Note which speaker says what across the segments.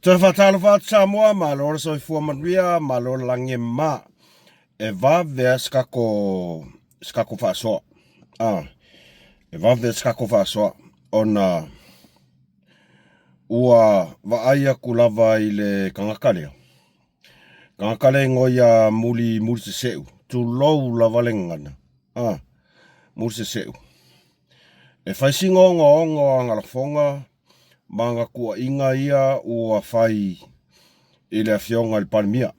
Speaker 1: Toe faatalofa atu Samoa, malo le soifua manuia, malo le lagi e mama. E vave a se kako se kako faasoa. Ah, e vave se kako faasoa ona ua vaai aku lava i le tagata lea. Tagata le igoa ia Muli Muli Seseu, tulou lava le gagana. Ah, Muli Seseu. E fai sina ogaoga o ana lafoga ma ana tuuaiga ia ua fai i le Afioga i le Palemia.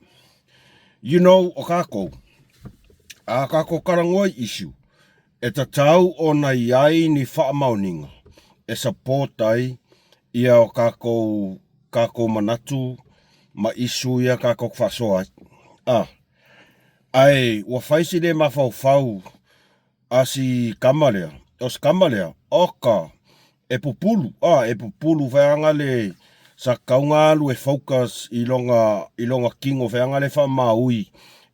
Speaker 1: You know, o tatou, a tatou talanoa i issue, e tatau ona i ai ni faamaoniga e support ai ia o tatou, tatou manatu ma issue ia tatou te faasoa ai. Ah, ae ua fai si le mafaufau a si kama lea, o si kama lea, oka, e pupulu, a, e pupulu feaga le sa kauga alu e focus i lona, i lona kino feaga le faamaui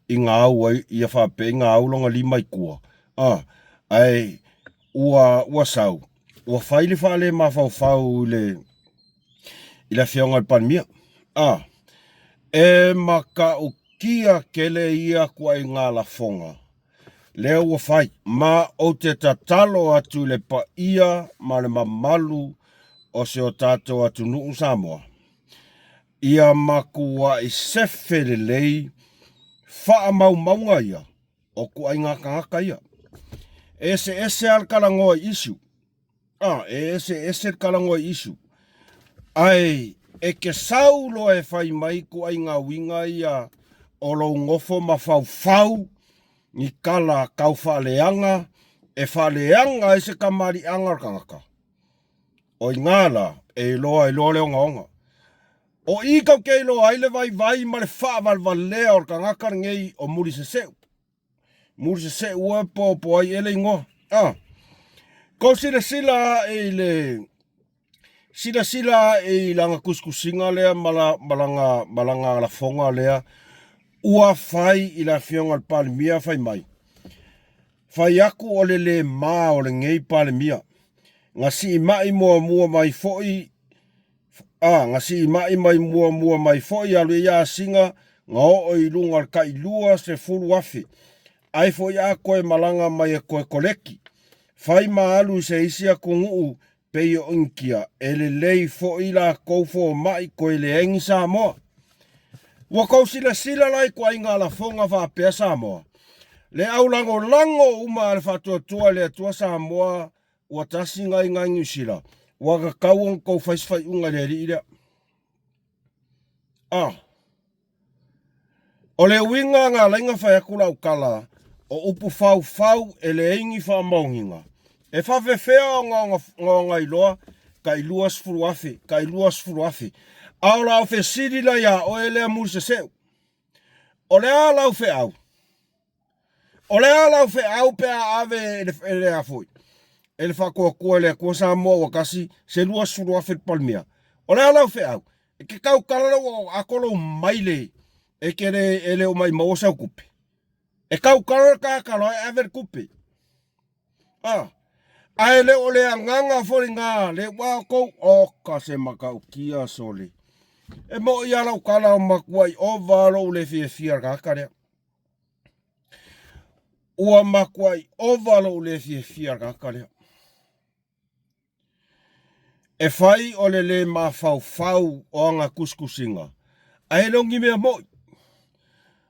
Speaker 1: i ga au ai, ia faapea i ga au lona lima i tua, a, ae ua, ua sau, ua fai le faale mafaufau i le, i le afioga i le Palemia, a, e matautia tele ia tuaiga lafoga lea ua fai. Ma ou te tatalo atu i le paia ma le mamalu o si o tatou atunuu Samoa, ia matuai sefe lelei faamaumauga ia o tuaiga tagata ia. E eseese lava le talanoa i issue. A, e eseese le talanoa i issue. Ae e te sau loa e fai mai ituaiga uiga ia o lou nofo mafaufau ni tala tau faaleaga e faaleaga ai se tamaliiaga o le tagata. O i ina la e iloa ai loa le ogaoga. O i tou te iloa ai le vaivai ma le faavalevalea o le tagata lenei o Muliseseu. Muliseseu e po po ai ele igoa. Ah. Kou silasila ae i le silasila ae i lana tusitusiga lea ma la, ma lana, ma lana lafoga lea ua fai i le afioga i le Palemia fai mai. Fai aku o le le ma o lenei Palemia. Na siimai muamua mai foi A, na siimai mai muamua mai foi alu i Asiga, na oo i luga o le tai 20,000. Ai foi a toe malaga mai e toe koleki. Fai ma alu i se isi atunuu pei o Initia, e lelei foi latou fomai toe leai ni Samoa. Ua tou silasila la i ituaiga lafoga faapea Samoa? Le au lagolago uma a le Faatuatua i le Atua Samoa Ua tasi nai nai Niu Sila, ua tatau ona tou fai se faaiuga i le alii lea. A. O le uiga na ala ai na fai atu lau tala, o upu faufau e leai ni faamaoniga. E faafefea ona ona iloa tai 20,000, tai 20,000. A o lau fesili la ia oe lea Muliseseu, o le a lau feau? O le a lau feau pe a ave e le, e le a foi, e le Faatuatua i le Atua Samoa ua tasi se 20,000 le Palemia. O le a lau feau? E ke tautala lau ua ato lou maile e ke le, e le o maimau'a sau tupe. E tautala le tagata loa e ave le tupe. A, ae le o le agaga foi lena le ua outou, oka se matautia sole. E mo'i lava lau tala o matuai ova lou le fiafia i le tagata lea. Ua matuai ova lou le fiafia i le tagata lea. E fai o le le mafaufau o ana tusitusiga, ae le o ni mea mo'i.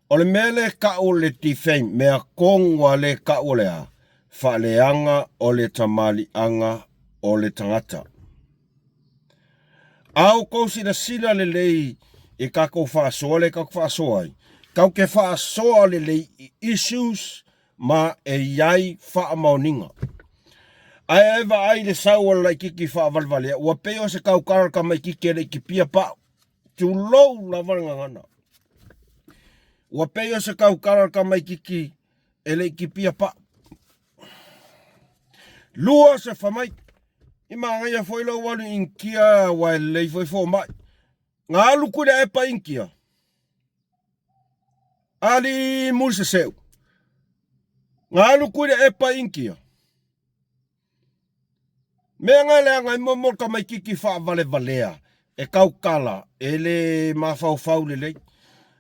Speaker 1: O le mea lea e tau o le defame, mea tonu lava lea e tau o le a? Faaleaga o le tamaliiaga o le tagata. A outou silasila lelei i tatou faasoa lea tatou te faasoa ai, tatou te faasoa lelei i issues ma e i ai faamaoniga. Ae a e vaai i le sau o le laititi faavalevalea, ua pei o se tautala tamaititi e le i tipia pau. Tulou lava le gagana. Ua pei o se tautala tamaititi e le i tipia pau. Lua se famai. I manaia foi lou alu i Initia aua e lelei foi fomai. Na alu ku le epa i Initia. Ali muli seseu. Na alu ku le epa i Initia. Mea nga leaga ai mo mo tamaititi faavalevalea. E kaukala, e le mafaufau lelei.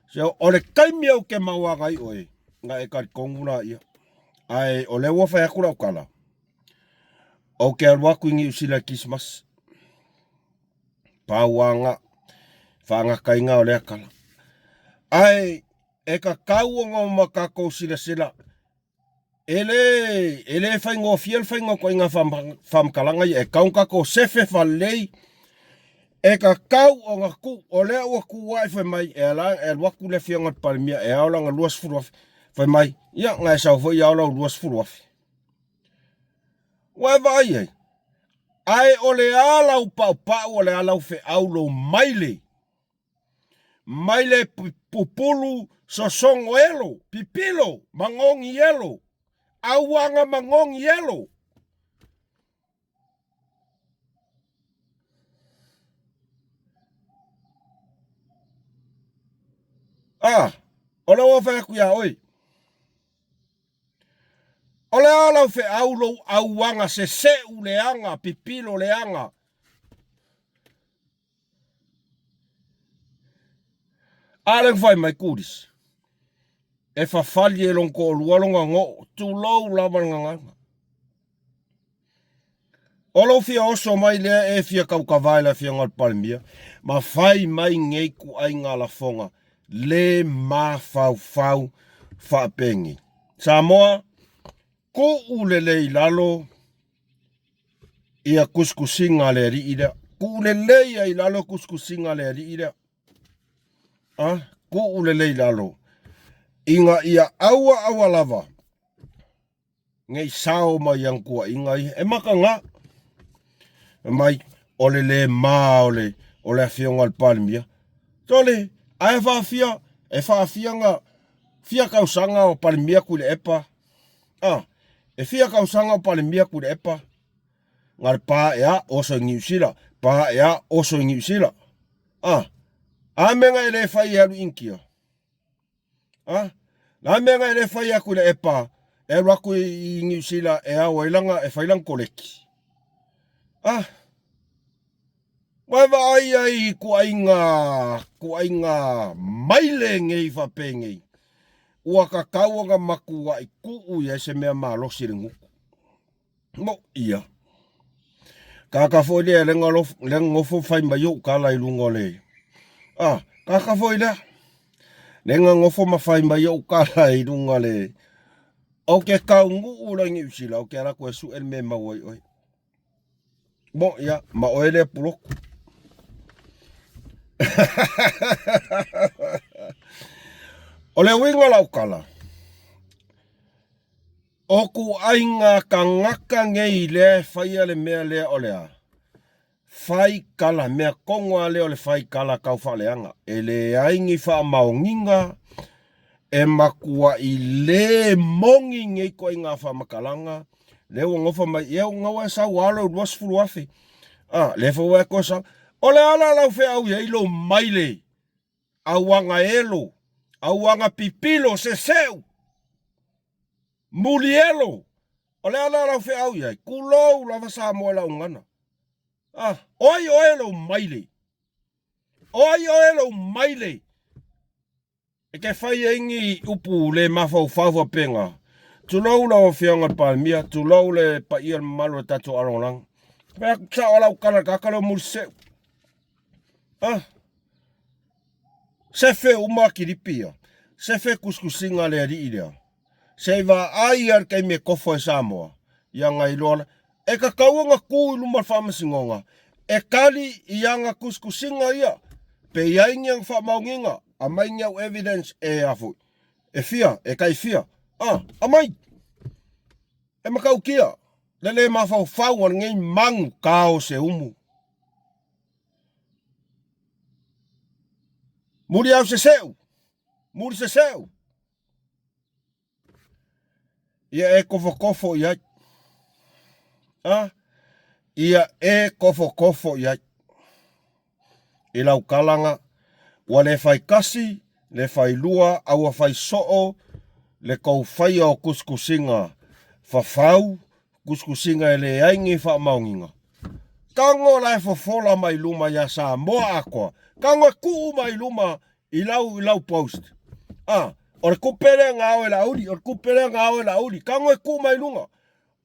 Speaker 1: So, o le taimi ou te mauaga ai oe, na e talitonu la ia. Ae o lea ua fai atu lau tala, ou te alu atu i Niu Sila i Kerisimasi. Pau lava na, faagataina o lea tala. Ae e tatau ona ma tatou silasila E le, e le faigofie le faiga o ituaiga faamatalaga ia, e tatau ona tatou sefe faalelei, e tatau ona tuu, o lea ua tu ae fai mai, e ala e alu atu le afioga i le Palemia e ao lana $20,000, fai mai, ia na e sau foi ao lau $20,000. Ua e vaai ai? Ae o le a lau paupau, o le a lau feau lou maile mai le pupulu sosogo elo, pipilo magogi elo, auaga magogi elo. A, o lea ua fai atu iā oe. O le a lau feau lou auaga seseu leaga, pipilo leaga. A lea na fai mai Kulisi, e fafali e lona toalua lona noo, tulou lava le gagana. O lou fia oso mai lea e fia tautava i le afioga i le Palemia, ma fai mai nei ituaiga lafoga le mafaufau faapenei. Samoa, tuu lelei i lalo ia tusitusiga a le alii lea. Tuu lelei ai i lalo tusitusiga a le alii lea. A, tuu lelei i lalo ina ia aua aua lava nei sao mai ana tuuaiga ia. E mataga mai o le le ma o le o le afioga i le Palemia. Sole, ae faafia, e faafia na fia tausaga o Palemia Tuilaepa. A, e fia tausaga o Palemia Tuilaepa, na le pa ea oso i Niu Sila, pa ea oso i Niu Sila. A, a mea na e le fai e alu i Initia? A, la mea na e le fai a Tuilaepa e alu atu i Niu Sila e ao ai lana, e fai lana koleki? A, Ua vaai ai i ituaiga, ituaiga maile nei faapenei, ua tatau ona matuai tuu i ai se mea malosi i le gutu. Moʻi ia. Tagata foi lea lea na nofo fai mai ou tala i luga o le, a, tagata foi lea, lea na nofo ma fai mai ou tala i luga o le, ou te taunuu loa i Niu Sila, ou te alu atu e sue le mea e maua ai oe. Mo, ia, ma oe lea puloku. O le uiga o lau tala, o ituaiga tagata nei lea e faia le mea lea o le a? Fai tala, mea tonu lava lea o le fai tala tau faaleaga. E leai ni faamaoniga e matuai le moni nei ituaiga faamatalaga lea ua gofa mai, ia ua ua e sau lava lou $20,000. A, lea foi ua e toe sau. O le a la lau feau i ai lou maile, auaga elo, auaga pipilo, seseu, mulielo. O le a la lau feau i ai? Tulou lava Samoa i lau gagana. A, o ai oe lou maile? O ai oe lou maile? E te fai ai ni upu le mafaufau faapena. Tulou lau Afioga i le Palemia, tulou le paia le mamalu o le tatou alagolago. Fai atu sao lau tala i le tagata lea o Muliseu. Ah, sefe uma kilipi ia. Sefe tusitusiga a le alii lea. Se i vaai lava i le taimi e kofo ai Samoa, ia na iloa lea. E tatau ona tu i luma o le faamasinoga e tali i ana tusitusiga ia, pe i ai ni ana faamaoniga, aumai ni au evidence e a foi, e fia, e tai fia, a, aumai! E matautia le le mafaufau a lenei manu tao se umu. Muliau seseu, muli seseu. Ia e kofokofo i ai. A? Ia e kofokofo i ai. I lau kalaga, ua le fai kasi, le fai lua, a ua fai soo le kou faia o kusikusiga fafau, kusikusiga e leai ni faamaoniga. Tago la e fofola mai luma ia Samoa atoa. Tago e tuu mai luma i lau i lau post. Ah, o le tupe lea na ao e Laauli, o le tupe lea na ao e Laauli. Tago e tuu mai luga.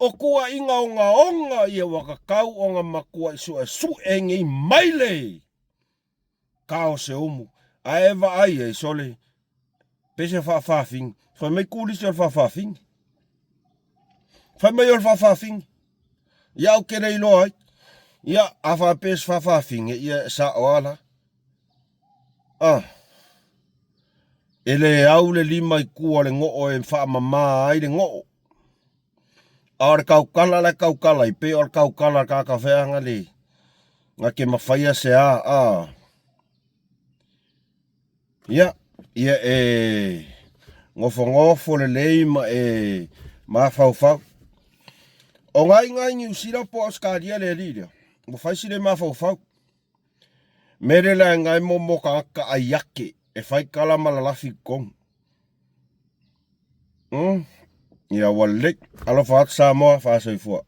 Speaker 1: O tuuaiga ogaoga ia ua tatau ona matuai suesue nei maile kao se umu. Ae e vaai ai sole pei se faafafine. Fai mai kulisi o le faafafine. Fai mai o le faafafine. Ia ou te le iloa ai. Ia a faapea se faafafine, ia e sao lava la. Ah. E le au le lima i tua o le goo e faamama ai le goo. A o le tautala la e tautala ai, pei o le tautala a le tagata feaga le na te mafaia se a, a. Ia, ia e nofonofo lelei ma e mafaufau. O nai nai Niu Sila po o Ausetalia le alii lea, ua fai si le mafaufau. Mele la e ngai mo mo tagata ai ake e fai tala ma lalafi i totonu. Ia ua lelei. Alofa atu Samoa, faasoifua.